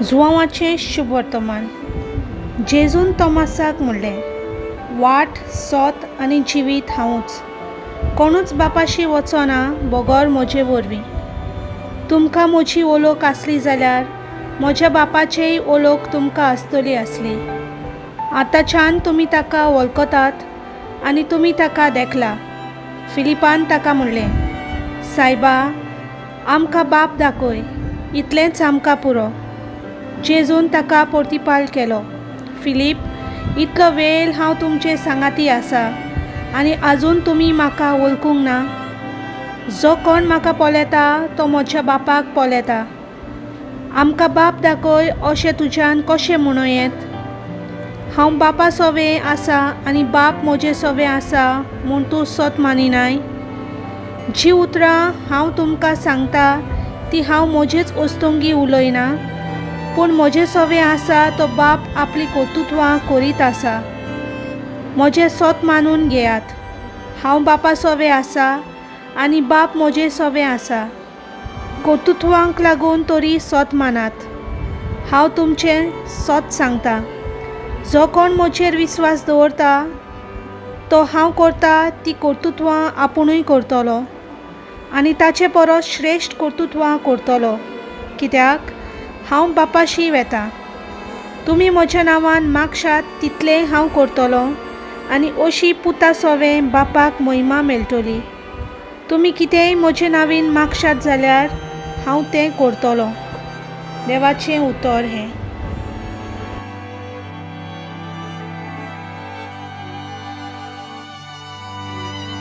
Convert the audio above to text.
जुवांवाचें शुभवर्तमान. जेजून तोमासाक म्हणलें, वाट, सोत आनी जिवीत हांवूच. कोणूच बापाशी वचोना बगर म्हजे वरवीं. तुमकां म्हजी ओलोक आसली जाल्यार म्हज्या बापाचेय ओलोक तुमकां आसतली आसली. आतांच्यान तुमी ताका वळखतात आनी तुमी ताका देखला. फिलिपान ताका म्हणलें, सायबा, आमकां बाप दाखय, इतलेंच आमकां पुरो. जेजून ताका प्रतिपाल केलो, फिलीप, इतलो वेळ हांव तुमचे सांगाती आसा आनी आजून तुमी म्हाका वळखूंक ना? जो कोण म्हाका पळयता तो म्हज्या बापाक पळयता. आमकां बाप दाखय अशें तुज्यान कशें म्हणूं येत? हांव बापा सोवें आसा आनी बाप म्हजे सोवें आसा म्हूण तूं सत मानिनाय? जीं उतरां हांव तुमकां सांगता ती हांव म्हजेच वस्तुंगी उलयना, पूण म्हजे सोवें आसा तो बाप आपलीं कर्तुत्वां करीत आसा. म्हजें सत मानून घेयात, हांव बापा सोवें आसा आनी बाप म्हजे सोवें आसा. कर्तुत्वांक लागून तरी सत मानात. हांव तुमचें सत सांगता, जो कोण म्हजेर विस्वास दवरता तो हांव करता ती कर्तुत्वां आपुणूय करतलो आनी ताचे परस श्रेश्ठ कर्तुत्वां करतलो, कित्याक हांव बापाशी वेता. तुमी म्हज्या नांवान मागशात तितलें हांव करतलो आनी अशी पुता सोवें बापाक महिमा मेळटली. तुमी कितेंय म्हजे नांवान मागशात जाल्यार हांव तें करतलो. देवाचें उतर हें.